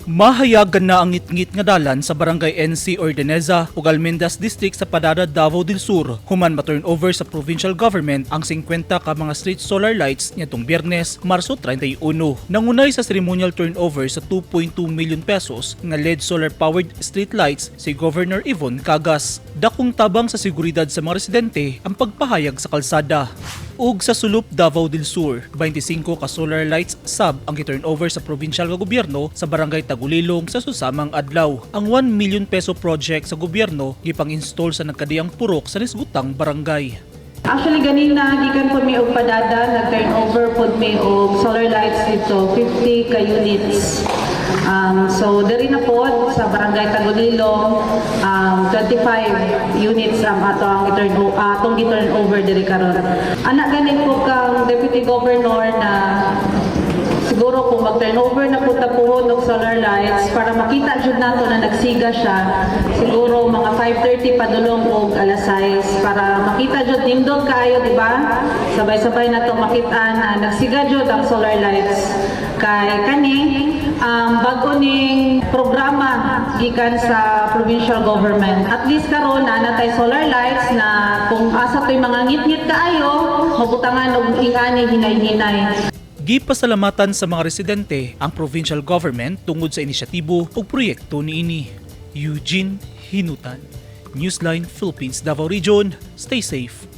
Mahayagan na ang ngitngit nga dalan sa Barangay NC Ordeneza ug Almendas District sa Padada, Davao del Sur, human ma-turnover sa provincial government ang 50 ka mga street solar lights niadtong Biyernes, Marso 31. Nangunay sa ceremonial turnover sa 2.2 million pesos nga LED solar powered street lights si Governor Yvonne Cagas. Dakong tabang sa seguridad sa mga residente ang pagpahayag sa kalsada. Ug sa Sulop, Davao del Sur, 25 ka solar lights sab ang gi-turnover sa provincial nga gobyerno sa Barangay Tagulilong sa susamang adlaw. Ang 1 million peso project sa gobyerno gipang-install sa nagkadiyang purok sa nisgutang barangay. Actually, ganina, gikan po mi og Padada, nag-turnover pod mi og solar lights dito, 50 ka units. So, diri na pod sa Barangay Tagulilong, 25 units ang ato ang i-turn atong gi-turn over diri karon. Anak gani ko kang Deputy Governor na siguro kung mag-turnover na po ta puhon og solar lights para makita jud nato na nagsiga siya, siguro mga 5:30 padulong og alas 6 para makita jud, nindot kaayo, di ba? Sabay-sabay nato makit-an na nagsiga jud ang solar lights kay kani bag-o ning programa gikan sa provincial government. At least karon na natay solar lights na kung asa to'y mga ngit-ngit kaayo, mabutangan og ingani hinay-hinay. Gipasalamatan sa mga residente ang provincial government tungod sa inisyatibo ug proyekto niini. Eugene Hinutan, Newsline Philippines, Davao Region. Stay safe.